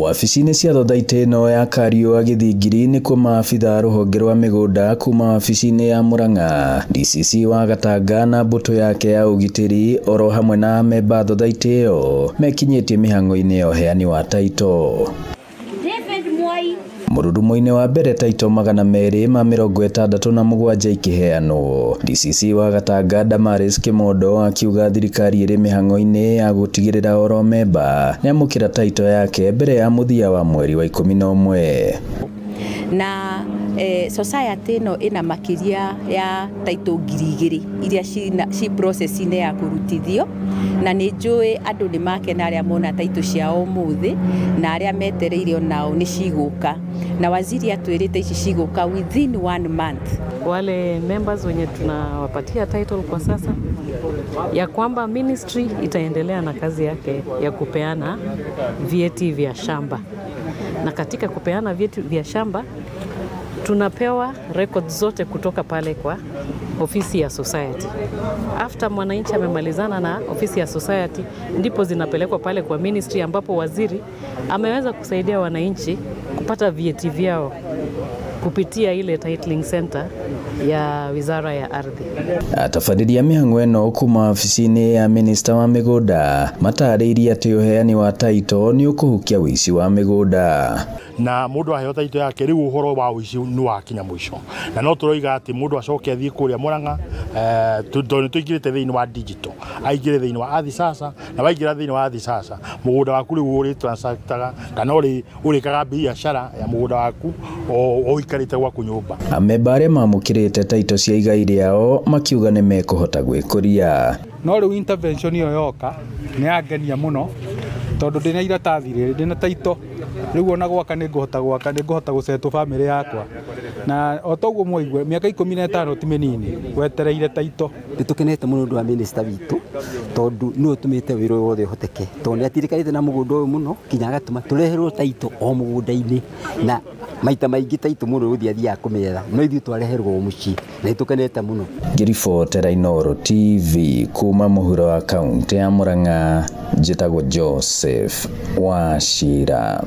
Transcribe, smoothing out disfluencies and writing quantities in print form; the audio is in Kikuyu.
Wabici-inĩ cia thothaitĩ ĩno ya Kariũa Gĩthingiri nĩkuo maabitha rũhonge rwa mĩgũnda kuma wabici-inĩ ya Murang'a, DCC wa Gatanga na mbũtũ yake ya ũgitĩri oro hamwe na amemba thothaitĩ ĩyo mekinyĩtie mĩhang'o-inĩ ya ũheani wa taito. Mũrurumo-inĩ wa mbere taito 267 ikĩheanwo. DCC wa Gatanga Damaris Kimondo akiuga thirikari ĩrĩ mĩhang'o-inĩ ya gũtigĩrĩra oro memba nĩamũkĩra taito yake mbere ya mũthia wa mweri wa 11. Na society ĩno ĩna makĩria ya taito 2000 iria ci process-inĩ ya kũrutithio, na nĩ njũĩ andũ nĩ makena arĩa mona taito ciao ũmũthĩ na arĩa metereire onao nĩ cigũka, na waziri atwĩrĩte ici cigũka within 1 month. Wale members wenye tunawapatia title kwa sasa ya kwamba ministry itaendelea na kazi yake ya kupeana vyeti vya shamba, na katika kupeana vyeti vya shamba tunapewa records zote kutoka pale kwa ofisi ya society. After mwananchi amemalizana na ofisi ya society, ndipo zinapelekwa pale kwa ministry, ambapo waziri ameweza kusaidia wananchi kupata vyeti vyao kupitia ile titling center ya Wizara ya Ardhi. Atabariria mĩhang'o ĩno kuma wabici-inĩ ya minista wa mĩgũnda matarĩirie atĩ ũheani wa taito nĩ ũkũhukia ũici wa mĩgũnda. Na mũndũ aheo taito yake rĩu ũhoro wa ũici nĩ wakinya mũico, na no tũroiga atĩ mũndũ acoke athiĩ kũrĩa Murang'a, tondũ nĩ tũingĩrĩte thĩinĩ wa digital, aingĩre thĩinĩ wa Ardhi Sasa, na waingĩra thĩinĩ wa Ardhi Sasa mũgũnda waku rĩu ũrĩ-transactaga kana ũrĩkaga biacara ya mũgũnda waku o ũikarĩte gwaku nyũmba. Amemba arĩa mamũkĩrĩte taito cia igai rĩao makiuga nĩ mekũhota gwĩkũria. No rĩu intervention ĩyo yoka nĩ yangenia mũno, tondũ ndĩna iratathi rĩrĩ, ndĩna taito rĩu ona gwaka nĩ ngũhota gwaka, nĩ ngũhota gũcetwo bamĩrĩ yakwa, na o toguo mwaigua mĩaka 15 ti mĩnini wetereire taito. Nĩ tũkenete mũno ũndũ wa minister witũ, tondũ nĩwe ũtũmĩte wĩra ũyũ wothe ũhoteke, tondũ nĩ atirĩkanĩte na mũgũnda ũyũ mũno nginya agatũma tũreherwo taito o mũgũnda-inĩ, na maita maingĩ taito mũno gũthiĩ athiaga kũmĩetha, no ithuĩ twareherwo mũciĩ na nĩ tũkenete mũno. Ngĩribotera Inooro TV kuma mũhuro wa kaũntĩ ya Murang'a, njĩtagwo Joseph Wachira.